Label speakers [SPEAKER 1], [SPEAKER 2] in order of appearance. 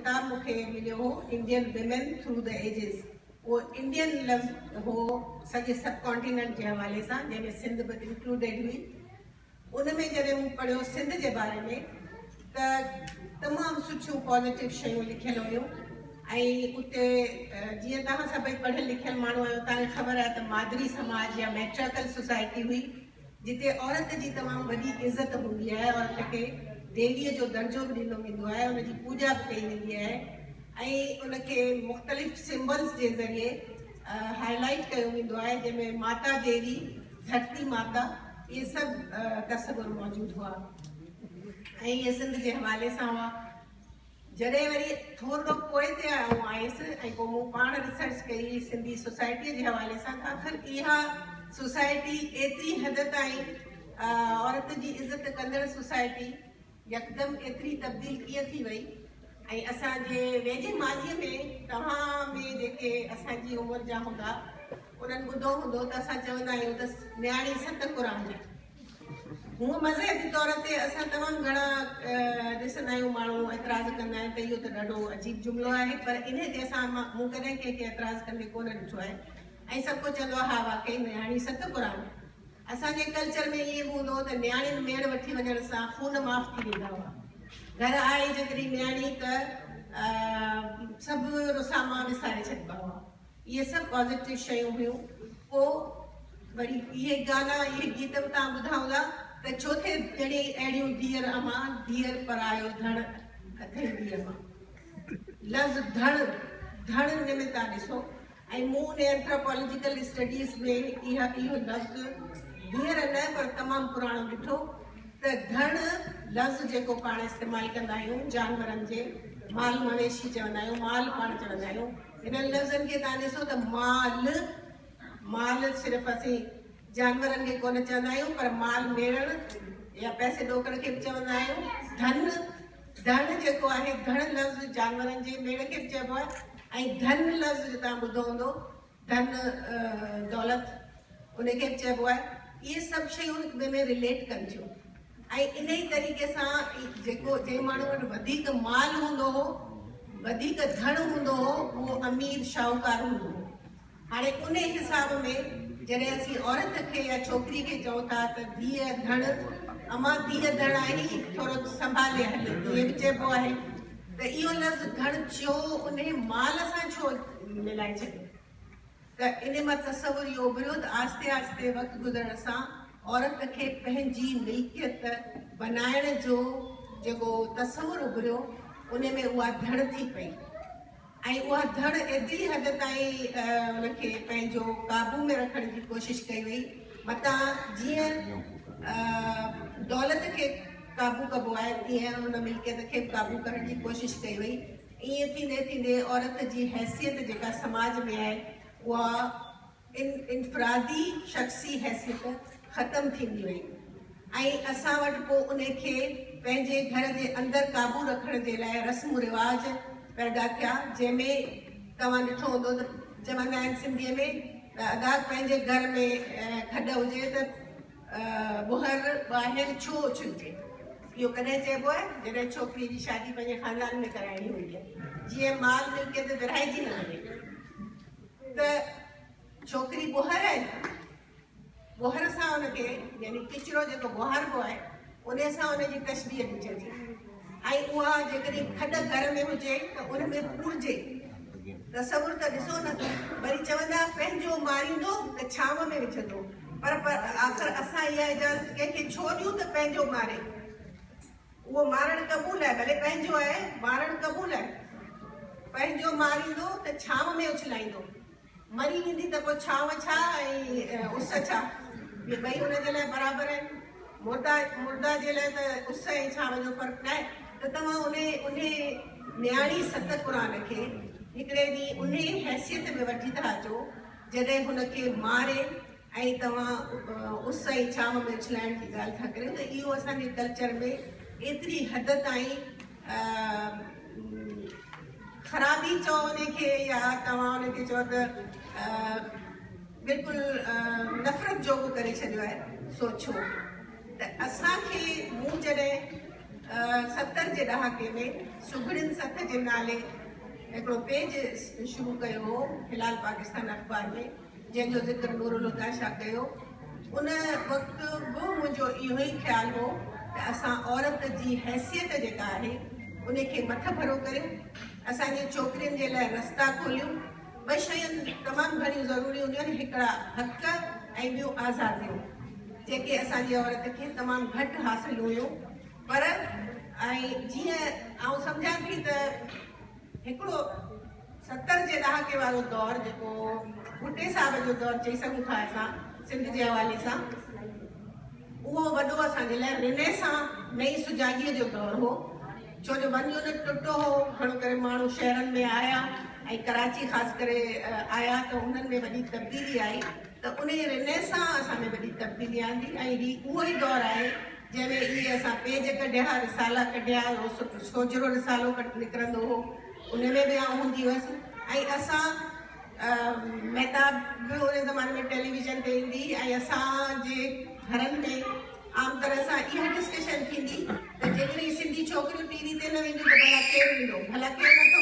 [SPEAKER 1] ڪتاب مون کي مليو هو Indian women through the ages اهو انڊين لفظ هو سڄي سب ڪانٽيننٽ جي حوالي سان جنهن ۾ سنڌ به انڪلوڊيڊ هئي. ان ۾ جڏهن مون پڙهيو سنڌ جي باري ۾ ته تمام سٺيون پازيٽو شيون لکيل هيون ۽ اتي جيئن توهان سڀئي پڙهيل لکيل ماڻهو آهيو توهان کي خبر آهي ته مادري سماج يا ميٽرياڪل سوسائٽي هئي جتي عورت جي تمام وڏي عزت هوندي آهي عورت کي ديويء جو درجو به ڏنو ويندو آهي ان جي پوڄا به ڪئي ويندي آهي ۽ ان کي مختلف سمبلز جي ذريعي هائي لائيٽ ڪيو ويندو آهي جنهن ۾ ماتا ديوي ڌرتي ماتا اهي سڀ تصور موجود هئا ۽ اهي سنڌ جي حوالي سان هئا. جڏهن وري ٿورڙو پوئتي آئون آيس ۽ پوء مون پاڻ ريسرچ ڪئي سنڌي سوسائٽيء جي حوالي سان ته آخر اها سوسائٽي ايتري حد تائين عورت جي عزت ڪندڙ سوسائٽي يڪدم ايتري تبديل ڪيئن ٿي وئي ۽ اسان جي ويجهي ماضيء ۾ توهان ۾ جيڪي اسان جي عمر جا هوندا انهن ٻڌو هوندو ته اسان چوندا آهيون ته نياڻي ست قرآن هونء مذهبي طور تي اسان تمام گهڻا ڏسندا آهيون ماڻهو اعتراض ڪندا آهن ته اهو ته ڏاڍو عجيب جملو آهي پر انهي تي اسان مون ڪڏهن ڪنهن کي اعتراض ڪندي ڪونه ڏٺو آهي ۽ سڀ ڪو چوندو آهي ها واقعي نياڻي ست قرآن اسان جي ڪلچر ۾ ائين به هوندو هو ته نياڻين ميڙ وٺي وڃڻ سان خون معاف ٿي ويندا هئا. گهر آئي جيڪڏهن نياڻي ته سڀ رساما وساري ڇڏبا هئا. اهي سڀ پازيٽو شيون هيون. پوء وري اهي گانا اهي گيت به توهان ٻڌا هوندا ته ڇو ٿي ڄڻي اهڙيون ڌيئر امان، ڌيئر پرايو ڌڻ اٿئي ڌيء مان. لفظ ڌڻ، ڌڻ ان ۾ توهان ڏسو ۽ مون ان اينٿراپالاجيڪل اسٽڊيز ۾ اها اهو لفظ هينئر نه پر تمام پراڻو ڏٺو ته ڌڻ لفظ جيڪو پاڻ استعمال ڪندا آهيون جانورن جي مال مويشي چوندا آهيون مال پاڻ چوندا آهيون هنن لفظن کي توهان ڏسو ته مال مال صرف اسين جانورن کي ڪونه چوندا آهيون پر مال ميڙڻ يا پئسي ڏوڪڙ کي به چوندا آهيون ڌن ڌڻ جيڪو آهي، ڌڻ لفظ جانورن جي ميڙ کي به چئبو آهي ۽ ڌن لفظ جو توهان ٻڌو هوندو، ڌن دولت ان کي به چئبو آهي. اهي سڀ شيون هڪ ٻئي ۾ رليٽ ڪن ٿيون ۽ انهي طريقي سان جيڪو جنهن ماڻهو وٽ وڌيڪ مال هوندو هو، وڌيڪ ڌڻ هوندو هو، اهو امير شاهوڪار هوندو هو. هاڻي انهي حساب ۾ جڏهن اسين عورت کي يا ڇوڪري کي چئون ٿا ته ڌيء ڌڻ، امان ڌيء ڌڻ آهين، ٿورو سنڀالي هل، ائين به چئبو آهي ته اهو لفظ ڌڻ ڇو انهي مال سان ڇو ملائي ڇڏيو ته انهي مان تصور اهو اڀريو ته آهستي آهستي وقت گذرڻ سان عورت کي پنهنجي ملڪيت بنائڻ جو جيڪو تصور اڀريو انهي ۾ اها ڌڻ ٿي پئي. ۽ اها ڌڙ ايتري حد تائين ان کي پنهنجو قابو ۾ رکڻ جي ڪوشش ڪئي وئي متان جيئن دولت کي قابو ڪبو آهي تيئن ان ملڪيت کي به قابو ڪرڻ جي ڪوشش ڪئي وئي. ائين ٿيندي ٿيندي عورت جي حيثيت جيڪا سماج ۾ آهي اها ان انفرادي شخصي حيثيت ختم ٿيندي وئي ۽ اسان وٽ پوء انهي کي پنهنجي گهر جي اندر قابو رکڻ جي لاء رسم و رواج پيدا ٿيا جنهن ۾ توهان ڏٺو هوندو ته چوندا آهن سنڌيء ۾ ته ادا پنهنجي گهر ۾ کڏ هجي ته ٻوهر ٻاهر ڇو اڇلجي؟ اهو ڪڏهن چئبو آهي جڏهن ڇوڪري جي شادي پنهنجي خاندان ۾ ڪرائڻي هوندي آهي جيئن مال ملڪيت ورهائجي نه وڃي. ته ڇوڪري ٻوهر آهي نه، ٻوهر سان ان کي يعني ڪچرو جيڪو ٻوهاربو آهي ان سان ان جي تشبيهه ڏجي ٿي ۽ اها جيڪڏهن کڏ گهر ۾ هجي ته ان ۾ پورجي. تصور ته ڏسو نه، وري چوندا پنهنجو ماريندو ته ڇانو ۾ وجهندو، پر آخر اسان اها اجازت ڪنهن کي ڇو ڏيون ته پنهنجو ماري؟ اهو مارڻ قبول آهي، ڀلي پنهنجو آهي، مارڻ قبول آهي. پنهنجو ماريندو ته ڇانو ۾ اڇلائيندو. مري ويندي ته پوء ڇانو ڇا ۽ اس ڇا؟ اهي ٻئي هن جي لاء برابر آهن. مرده مرده جي لاء ته اس ۽ ڇانو جو فرق ناهي. ته توهان انهي انهي نياڻي ست قرآن کي هڪڙي ڏينهن انهي حيثيت ۾ وٺي ٿا اچو، جڏهن هن کي ماري ۽ توهان اس ۽ ڇانو ۾ اڇلائڻ جي ڳالهه ٿا ڪريو ته اهو اسان جي ڪلچر ۾ ايتري حد تائين خرابي چئو ان کي يا توهان ان کي چئو ته بلڪل نفرت جوڳو ڪري ڇڏيو آهي سو ڇو ته اسان کي مون جڏهن 70 جي ڏهاڪي ۾ سگهڙين سٿ جي نالي هڪڙو پيج شروع ڪيو هو هلال پاڪستان اخبار ۾، جنهن جو ذڪر نورالهديٰ شاهه ڪيو. ان وقت به منهنجو اهو ئي خيال هو ته اسان عورت جي حيثيت جيڪا آهي ان کي مٿڀرو ڪريون، اسان جي ڇوڪرين جي لاء رستا کوليون. ٻه شيون تمام گهڻيون ضروري هونديون آهن، هڪڙا حق ۽ ٻيون آزاديون، جيڪي اسان جي عورت کي تمام گهٽ حاصل هيون. پر ۽ جيئن آئون سمجهان ٿي ته هڪڙو 70 جي ڏهاڪي وارو دور، جيڪو ڀٽي صاحب جو دور چئي سگهون ٿا اسان سنڌ جي حوالي سان، اهو وڏو اسان جي لاء رينيسان، نئين سجاڳيء جو دور هو، ڇو جو ون يونٽ ٽٽو هو، گهڻو ڪري ماڻهو شهرن ۾ آيا ۽ ڪراچي خاص ڪري آيا ته انهن ۾ وڏي تبديلي آئي، ته انهي رينيسان اسان ۾ وڏي تبديلي آندي ۽ هي اهو ئي دور آهي جنهن ۾ اهي اسان پيج ڪڍيا، رسالا ڪڍيا، سوجهرو رسالو نڪرندو هو، ان ۾ به آئون هوندي هئس ۽ اسان مهتاب به ان زماني ۾ ٽيليويزن تي ايندي ۽ اسان جي گهرن ۾ عام طرح سان اها ڊسڪشن ٿيندي ته جيڪڏهن سنڌي ڇوڪريون ٽي وي تي نه وينديون ته ڀلا ڪير ويندو، ڀلا ڪير نٿو